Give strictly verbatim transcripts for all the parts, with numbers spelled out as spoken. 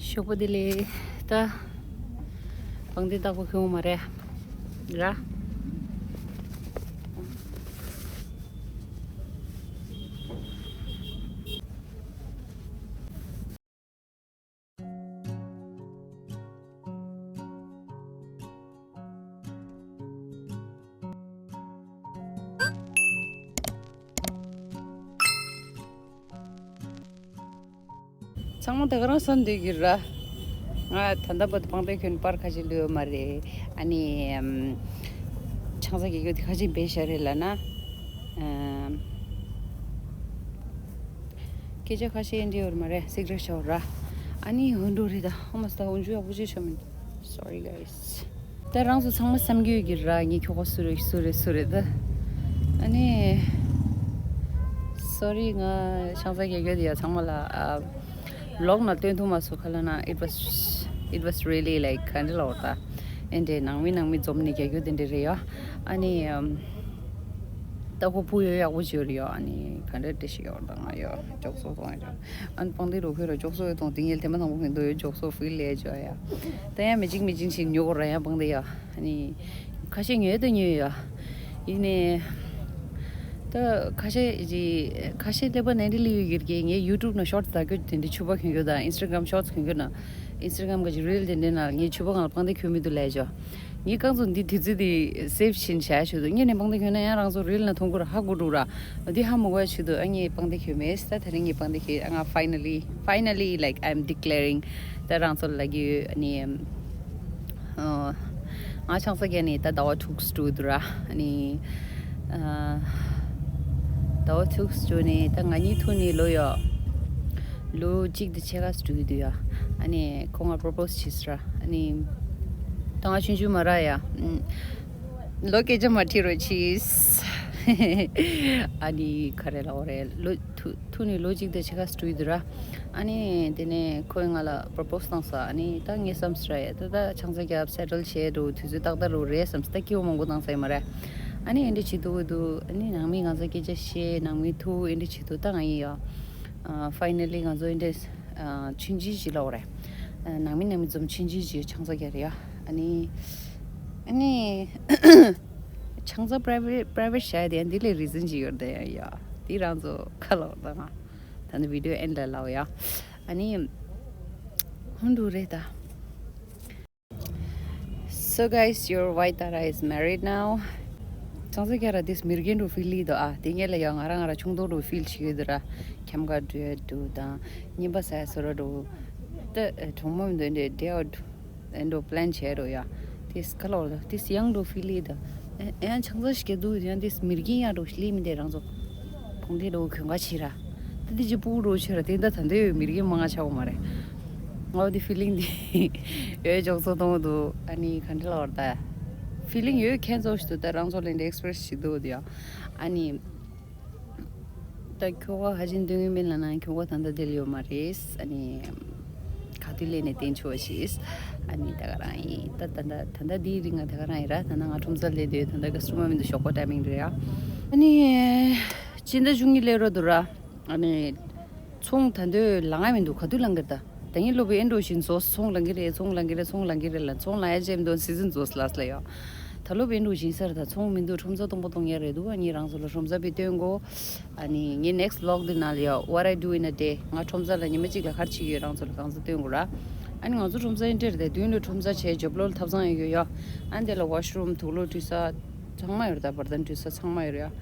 ཞོགས་པ་བདེ་ལེགས། ད་བང་སྡེ་བཏགས་པ་ཁྱོད་མ་རེད་ར། ཚང་མ་ད་ག་རང་བསམ་བསྡད་ཀྱི་ར། ང་ད་ལྟ་བར་དུ་བང་སྡེ་ཁྱོད་པར་ཁ་ཤས་ལུས་ཡོད་མ་རེད། ཨ་ནི་ཨམ། ཆང་ས་རྒྱག་རྒྱུ་དེ་ཁ་ཤས་བེད་ཤ་རེད་ལ་ན། ཨམ། སྐད་ཆ་ཁ་ཤས་འདི་ཡོད་མ་རེད། སིག་རེཊ་ཤོར་ར། ཨ་ནི་འོན་འགྲོ་རེད་ད། ཧོ་མ་སྟ་འོན་ཇུ་ཡག་པོ་ཅིག་ཤོར་མིན། Sorry guys. ད་རང་ཚོ་ཚང་མ་བསམ་གྱི་ཡོད་ཀྱི་ར། ངའི་ཁྱོ་ག་སུ་རེད་སུ་རེད་སུ་རེད་ད། ཨ་ནི། Sorry ང་ཆང་ས་རྒྱག་རྒྱུ་དེ་ཡ་ཚང་མ་ལ་ཨ། ལོག་ན་སྟོན་ཐུབ་མ་སོང་ཁ་ལ་ན། It was, it was really like ག་འདྲ་ལབ་དགོས་རེད་ད། ཨེ་འདྲའི་ནང་མི་ནང་མི་འཛོམས་ནས་རྒྱག་རྒྱུ་དེ་འདྲ་རེད་ཡ། ཨ་ནི་ཨམ། ད་ཁོ་ཕུ་ཡོད་ཡག་པོ་བྱོས་རེད་ཡ། ཨ་ནི་ག་འདྲ་འདྲ་ཞིག་ཡོད་རེད་ད། ང་ཡ་འཇོག་སོ་གཏོང་ཡ། ཨ་ནི་པང་སྡེ་རུ་ཁོས་ར་འཇོག་སོ་ཡོད་གཏོང་དེ་ངས་དེ་མ་དང་པོ་མི་འདུག་ཡོད་འཇོག་སོ་ཕིལ་ལས་བྱོས་ཡ། ད་ཡང་མི་གཅིག་མི་གཅིག་ཞིག་ཉོ་དགོས་ར་ཡ་པང་སྡེ་ཡ། ཨ་ནི། ཁ་ཤས་ཉོས་དང་ཉོས་ཡོད། ཡིན་ནའི། ད་ཁ་ཤས་ཀྱི་ཁ་ཤས་ཀླད་པ་ནང་འདྲི་ལི་ཡོད་ཀྱི་རེད། ངས་ཡུ་ཊུབ་ནང་ཤོར་ཊི་ཟ་རྒྱུ་དེ་འདྲ་ཕྱུ་པ་གྱོན་རྒྱུ་དང་ཨིན་སི་ཊ་གྷ་རམ་ཤོར་ཊི་གྱོན་རྒྱུ་ན། ཨིན་སི་ཊ་གྷ་རམ་གི་རི་ལ་དེ་འདྲའི་ནང་ངས་ཕྱུ་པ་སྒང་ལ་པང་སྡེ་གྱོན་མི་འདུག་ལབ་ཅོ། ངས་རྐང་བཙུགས་འདི་དུས་ཚོད་འདི་སེབ་བྱེད་བྱ་ཞུ་འདུག་སྔོན་ནས་པང་སྡེ་གྱོན་ན་ཡང་རང་ཚོ་རི་ལ་ན་མཐོང་གི་རེད། ཧ་གོ་འདུག་ར། འདི་ཧ་མ་གོ་ཡ་ཞུ་འདུག་ཨ་ངས་པང་སྡེ་གྱོན་མེད། ད་དེ་རིང་ངས་པང་སྡེ་གྱོན། ཨ་ང་finally, finally, like, I'm declaring. ད་རང་ཚོ་ལ་ལབ་ཀྱི་ཡོད། ཨ་ནི། ཨ། ང་ཆང་ས་རྒྱག་ནས་ད་ཟླ་བ་དྲུག་ཙམ་འགྲོ་གི་འདུག་ར། ཨ་ནི། ཨ། ཟླ་བ་དྲུག་ཙམ་འགྲོ་ནས་ད་ང་གཉིས་ཐུག་ནས་ལོ་ཡ། ལོ་གཅིག་དང་ཕྱེད་ཀ་ཙམ་འགྲོ་གི་འདུག་ཡ། ཨ་ནི་ཁོ་ང་པོ་རོ་པོ་སི་བྱས་སོང་ར། ཨ་ནི། ད་ང་ཆུང་ཆུང་མ་རེད་ཡ། ཨུམ། ལོ་སྐད་ཆ་མ་དྲིས་རོགས་གྱིས། ཨ་ནི་ག་རེ་ལབ་དགོས་རེད། ལོ་ཐུག་ཐུག་ནས་ལོ་གཅིག་དང་ཕྱེད་ཀ་ཙམ་འགྲོ་གི་འདུག་ར། ཨ་ནི་དེ་ནས་ཁོས་ང་ལ་པོ་རོ་པོ་སི་བཏང་ས། ཨ་ནི་ད་ངས་བསམ་སོང་ར་ཡ། ད་ད་ཆང་ས་རྒྱབ་སེ་ཊལ་བྱས་འགྲོ་དུས་ཚོད་ཏག་ཏག་འགྲོ་རེད་བསམ་སོང་། ད་སྐྱེ་བོ་མང་པོ་བཏང་ས་ཡོད་མ་རེད། ཨ་ནི་ཨེ་འདྲ་བྱེད་འདུག་འདུག་ཨ་ནི་ནང་མི་ང་ཚོ་སྐད་ཆ་བཤད། ནང་མི་ཐུག་ཨེ་འདྲ་བྱེད་འདུག་ད་ང་ཡིན་ཡ། ཨ། ཕའི་ནལ་ལི་ང་ཚོ་ཨེ་འདྲ། ཨ། ཆུང་ཆུང་ཞིག་ལབ་དགོས་རེད། ཨ། ནང་མི་ནང་མི་འཛོམས་ཆུང་ཆུང་ཞིག་ཆང་ས་རྒྱག་རེད་ཡ། ཨ་ནི། ཨ་ནི། ཆང་ས་པ་རའི་ཝེ་ཊི་པ་རའི་ཝེ་ཊི་བྱས་ཏེ་འདི་ལས་རི་ཛན་ཅིག་ཡོད་རེད་ཡ། འདི་རང་ཚོ་ཁ་ལོག་ད་ང་ད་ནི་བི་ཌི་ཡོ་ཨེན་ཌི་ལ་ལབ་ཡ། ཨ་ནི། ཧུན་འགྲོ་རེད་ད། So guys, your white Tara is married now. ཆང་ས་རྒྱག་ར་དེས་མི་རྒན་འགྲོ་ཕིལ་ལི་དོ་ཨ། དེ་ངས་ལ་ཡ་ང་རང་ང་རང་ཆུང་དོ་འགྲོ་ཕིལ་བྱེད་ཀྱི་འདུག་ར། ཁྱམས་ཁ་འགྲོ་ཡ་འདུག་དང་། རྔན་པ་ཟ་ཡ་བཟོ་ར་འགྲོ། ད་གྲོགས་མོ་མི་འདུག་འདྲེ་འདྲེ་ཨའུ་ཊི། ཨེ་འགྲོ་པི་ལན་བྱས་འགྲོ་ཡ། དེས་ཁ་ལོ་ར་དེས་ཡང་འགྲོ་ཕིལ་ལི་ད། ཨེ་ཡང་ཆང་ས་ཞིག་འདུག་ཡང་དེས་མི་རྒན་ཡང་འགྲོ་ཕིལ་ལི་མི་འདེ་རང་ཚོ། ཕུང་དེ་འགྲོ་གོན་ག་ཕྱི་ར། ད་དེ་ཅི་སྤུ་གུ་འགྲོ་ཕྱི་ར་དེ་ད་ད་འདོད་ཡོད་མི་རྒན་མང་ང་ཆགས་གོ་མ་རེད། ང་འོ་དེ་ཕི་ལིང་དེ་ཡོད་འཇོག་ཚོ་གཏོང་འདུག་ཨ་ནི་ག་འདྲ་ལ་བར་ད། ཕི་ལིང་ཡོད་ཁྱེད་ཚོ་ཞིག་འདུག་ད་རང་ཚོ་ལེན་དེ་ཨེག་སི་པི་རེ་སི་ཞིག་འདུག་དེ་ཡ། ཨ་ནི། ད་ཁྱོ་ག་ཧ་ཅིང་འདོད་ངེས་མིན་ལ་ན་ཁྱོ་ག་ད་ལྟ་དེ་ལ་ཡོད་མ་རེད། ཨ་ནི། ག་དུས་ལས་ནས་བསྟན་ཆོག་ཤིས། ཨ་ནི་ད་ག་རང་ཡིན། ད་ད་ད་ད་ད་འདིའི་རིང་ང་ད་ག་རང་ཡིན་ར། ད་ན་ང་ཁྲོམ་ས་ལས་དེ་ད་ད་ཀ་སི་ཊ་མར་མི་འདུག་ཞོགས་པ་ཊའི་མིང་རེད་ཡ། ཨ་ནི། སྤྱི་ཟླ་བཅུ་གཉིས་སླེབས་རོགས་འདུག་ར། ཨ་ནི། ཚོང་ད་འདོད་ལང་ང་མི་འདུག་ག་དུས་ལང་གི་རེད་ད། ད་ངས་སློབ་པའི་ཨེ་འགྲོ་བཞིན་ཚོ་ཚོང་ལང་གི་རེད། ཚོང་ལང་གི་རེད། ཚོང་ལང་གི་རེད་ལ་ཚོང་ལང་ཡ་ཅེམ་དོན་སི་ཛིན་ཚོ་ལ་ལ་ཡ། ད་སློབ་པའི་ཨེ་འགྲོ་བཞིན་སར་ད་ཚོང་མི་འདུག་ཁྲོམ་ས་སྟོང་པ་སྟོང་ཡ་རེད་འདུག་ཨ་ནི་རང་ཚོ་ལ་ཁྲོམ་ས་པའི་སྟོན་གོ། ཨ་ནི་ངའི་next vlog འདི་ནང་ལ་ཡ། What I do in a day. ང་ཁྲོམ་ས་ལ་ཉི་མ་གཅིག་ལ་ག་རེ་བྱེད་ཀྱི་ཡོད་རང་ཚོ་ལ་གང་ཚ་སྟོན་དགོས་ར། ཨ་ནི་ང་ཚོ་ཁྲོམ་ས་ཨེ་འདྲ་རེད་དེ་མདུན་ལ་ཁྲོམ་ས་བྱས་རྒྱབ་ལོགས་ལ་ཐབ་ཚང་ཡོད་ཡོད་ཡ། ཨ་ནི་དེ་ལ་ཝ་ཤ་རུམ་དུག་ལོག་བཀྲུ་ས་ཚང་མ་ཡོད་རེད་ད། བར་དན་བཀྲུ་ས་ཚང་མ་ཡོད་རེད་ཡ།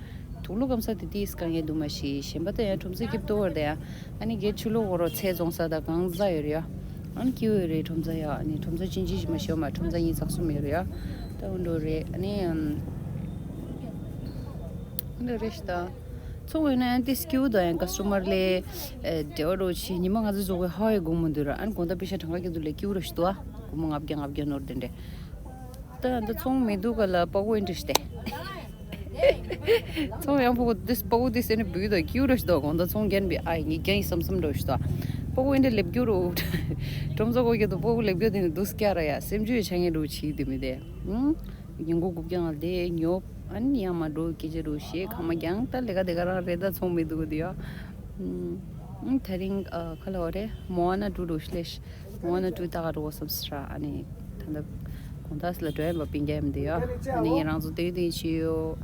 དུག་ལོག་སྐམ་ས་དེ་ཏིས་དཀའ་ངལ་འདུག་མ་གཞི་གཞན་པ་ད་ཡང་ཁྲོམ་ས་སྐྱིད་པོ་འདུག་བར་ད་ཡ། ཨ་ནི་སྒེར་ཕྱི་ལོགས་འོ་རོ་ཚལ་བཙོང་ས་ད་གང་ཟག་ཡོད་རེད་ཡ། ཨ་ནི་སྐྱིད་པོ་ཡོད་རེད་ཁྲོམ་ས་ཡ། ཨ་ནི་ཁྲོམ་ས་ཅིན་ཅི་ཞིག་མ་ཤོར་མ་ཁྲོམ་ས་གཉིས་ཚགས་གསུམ་ཡོད་རེད་ཡ། ད་འོ་འགྲོ་རེད། ཨ་ནི་ཨམ། འགྲོ་རེད་ཤི་ད། ཚོང་ཡོད་ན་ཡང་ཏིས་སྐྱིད་པོ་འདུག་ཡང་ཀ་སི་ཊ་མར་ལས། ཨེ་འབྲེལ་བ་འགྲོ་ཆེ་ཉི་མ་ང་ཚོ་ཚོགས་པའི་ཧ་ཡི་དགོང་མོ་འདུག་ར། ཨ་ནི་དགོང་དག་པེ་ཤ་གྲངས་ཀ་སྐྱེ་འདུག་ལས་སྐྱིད་པོ་ར་ཤི་འདུག་ཨ། སྒོར་མོ་ལྔ་བརྒྱ་ལྔ་བརྒྱ་ནོར་དེ་འདྲས། ད་འདི་ཚོང་མི་འདུག་ག་ལ་པ་གོ་ཨེ་འདྲ་ཞིག་སྟེ། ཚོང་ཡང་པ་གོ་this པ་གོ་this ཨེ་ནི་བུད་དོ་སྐྱིད་པོ་ར་ཞིག་དོ། དགོང་དག་ཚོང་རྒྱན་པའི་ཨ་ཡི་ངའི་རྒྱན་ཡི་བསམ་བསམ་འདྲ་ཞིག་དོ། པ་གོ་ཨེ་འདྲ་ལེབ་སྐྱིད་པོ་ར། ཁྲོམ་ས་གོ་སྐྱིད་དོ་པ་གོ་ལེབ་སྐྱིད་དེ་ནི་འདུག་སྐྱ་ར་ཡ་སེམས་ཆུ་ཡི་ཆ་ངན་འདྲ་ཆི་དེ་མི་དེ། ཨུམ། ཉིན་གུང་དགུ་བརྒྱ་ང་དེ་ཉོབ། ཨ་ནི་ཡང་མ་འགྲོ་སྐད་ཆ་རུ་བཤད་ཁ་མ་རྒྱང་ད་ལས་ཀ་དེ་ག་རང་རེད། ད་ཚོང་མི་འདུག་དེ་ཡ། ཨུམ། ཨུམ། དེ་རིང་ཨ་ཁ་ལ་བ་རེད་མོ་ཨ་ན་ཀྲུ་རུ་ཤི་ལེ་ཤི། Moana two ལྟ་ག་འགྲོ་བསམ་སྲ། ཨ་ནི་ད་ལྟ་དགོང་དག་ལ་འགྲོ་ཡ་མ་པིན་རྒྱ་ཡམ་དེ་ཡོད། ཨ་ནི་ང་རང་ཚོ་སྟོན་སྟོན་བྱེད་ཡོད།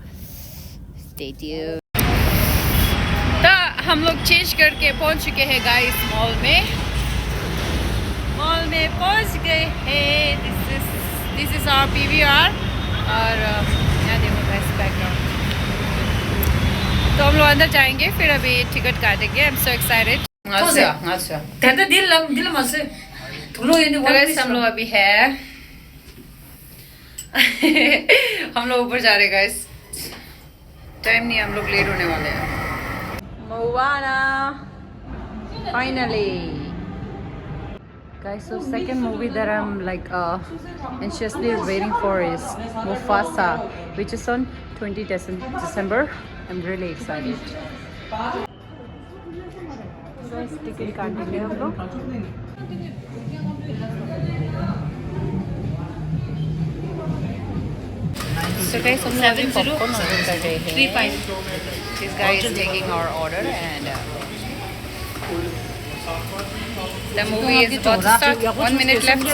Stay tuned. तो हम लोग चेंज करके पहुंच चुके हैं guys mall में। मॉल में पहुंच गए हैं। This is this is our PVR. और अ, यहाँ देखो गाइस बैकग्राउंड। तो हम लोग अंदर जाएंगे, फिर अभी टिकट काटेंगे। I'm so excited. अच्छा। अच्छा। ད་ལྟ་འདི་ལམ་འདི་ལ་མ་ཟོས། དུག་ལོག་ཡོད་ནི། तो गाइस हम लोग अभी है हम लोग ऊपर जा रहे हैं गाइस। टाइम नहीं, हम लोग लेट होने वाले हैं। Moana, finally. Guys, so second movie that I'm like uh, anxiously waiting for is Mufasa, which is on twenty Decem- December. I'm really excited. बस टिकट काट देंगे हम लोग। So guys, हम लोग अभी पॉपकॉर्न ऑर्डर कर रहे हैं। This guy is taking our order and uh, the movie is about to start. One minute left.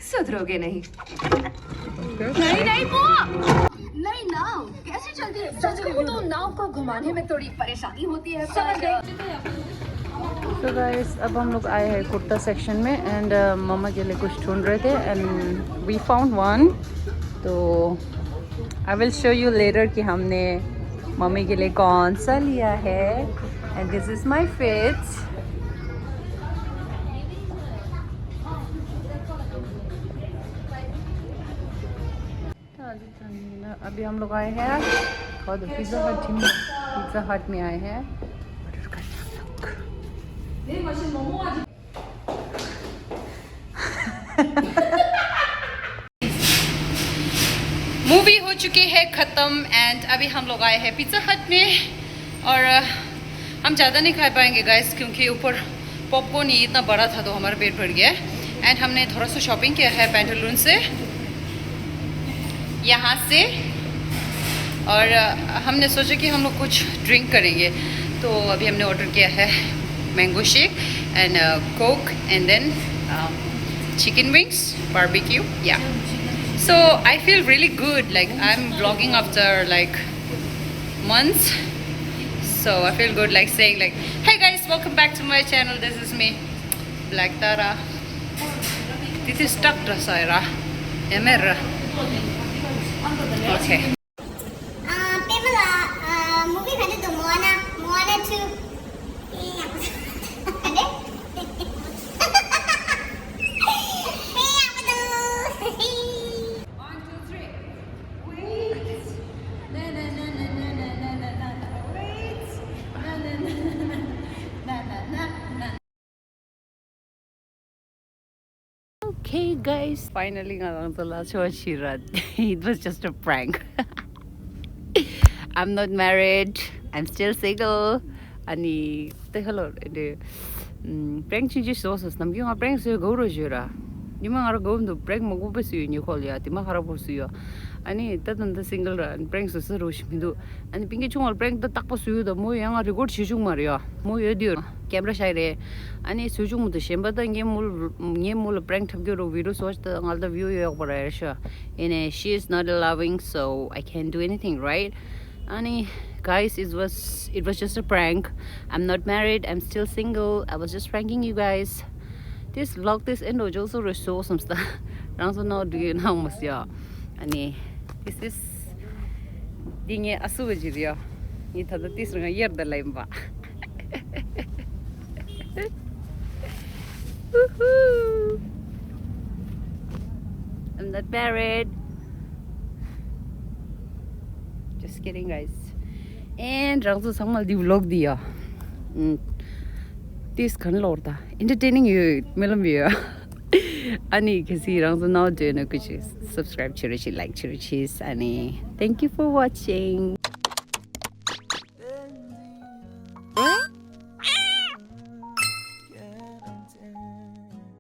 सुधरोगे नहीं। नहीं, नहीं, वो। नहीं, नाव कैसे चलती है? सच कहूँ तो नाव को घुमाने में थोड़ी परेशानी होती है, पर तो गाइस, अब हम लोग आए हैं कुर्ता सेक्शन में एंड मम्मा के लिए कुछ ढूंढ रहे थे एंड वी फाउंड वन। तो I will show you later कि हमने मम्मी के लिए कौन सा लिया है। And this is my fits. अभी हम लोग आए हैं और पिज़्ज़ा हट में, पिज़्ज़ा हट में आए हैं। ऑर्डर करना हम लोग। मूवी हो चुकी है ख़त्म एंड अभी हम लोग आए हैं पिज़्ज़ा हट में। और अ, हम ज़्यादा नहीं खा पाएंगे गाइस, क्योंकि ऊपर पॉपकॉर्न ही इतना बड़ा था तो हमारा पेट भर गया है। एंड हमने थोड़ा सा शॉपिंग किया है पैंटालून से, यहाँ से। और अ, हमने सोचा कि हम लोग कुछ ड्रिंक करेंगे, तो अभी हमने ऑर्डर किया है mango shake and coke and then chicken wings barbecue. Yeah, so I feel really good, like I'm vlogging after like months. So I feel good like saying like, "Hey guys, welcome back to my channel. This is me, Black Tara." This is Doctor Saira. Emera. Okay. पेमला movie खाने तो Moana Moana two. Okay guys, finally ང་རང་ཚོ་ལ་ཆོས་ཤི་ར། It was just a prank. I'm not married. I'm still single. ཨ་ནི་ཏེ་ཧ་ལོ་རེད། ཨམ། prank ཆུང་ཆུང་བཟོས་སོང་། ནམ་རྒྱུན་ང་prank བཟོས་དགོས་རོ་ཞུ་ར། ཉི་མ་ང་ར་དགོས་འདུག prank མང་པོ་པས་བཟོས་ཡོད་ཉེ་འཁོར་ལ་ཡ། དེ་མ་ཁ་ར་པོར་བཟོས་ཡོད། ཨ་ནི་ད་ད་ད་single ར་prank བཟོས་ས་རོ་ཞིག་མི་འདུག་ཨ་ནི་པིང་ཀི་ཆུང་བར་prank ད་རྟག་པ་བཟོས་ཡོད་ད། མོ་ཡང་ང་record བྱེད་བཅུག་མ་རེད་ཡ། མོ་ཡོད་དུས་camera shy རེད། ཨ་ནི་བཟོས་བཅུག་མི་འདུག་གཞན་པ་ད་ངས་མོ་ངས་མོ་ལ་prank འཁྲབ་རྒྱུ་རོ་video བཟོ་ད་ང་ལ་view ཡོད་པ་རེད་ཤ། ཡིན་ནའི་she is not allowing, so I can't do anything, right? ཨ་ནི་guys, it was it was just a prank. I'm not married. I'm still single. I was just pranking you guys. This vlog this end of also resource some stuff. རང་སོ་ནོ་do you know མོ་སི་ཡ། ཨ་ནི་this is འདི་ངའི་ཨ་སུ་བ་ཇི་རི་ཡ། ངའི་ད་ལྟ་ཏིས་རང་ཡར་ད་ལ་ཡིན་པ། Woohoo! I'm not married. Just kidding, guys. And རང་ཚོ་ཚང་མ་འདི་vlog འདི་ཡ། ཨུམ། ཏིས་ག་ནས་ལོར་ད། entertaining ཡོད། སྨོན་ལམ་ཡོད། ཨ་ནི་གལ་སྲིད་རང་ཚོ་ནའོ་འདོད་ན་ཀུ་ཅི་subscribe བྱེད་རོགས་བྱེད། like བྱེད་རོགས་བྱེད། ཨ་ནི་thank you for watching.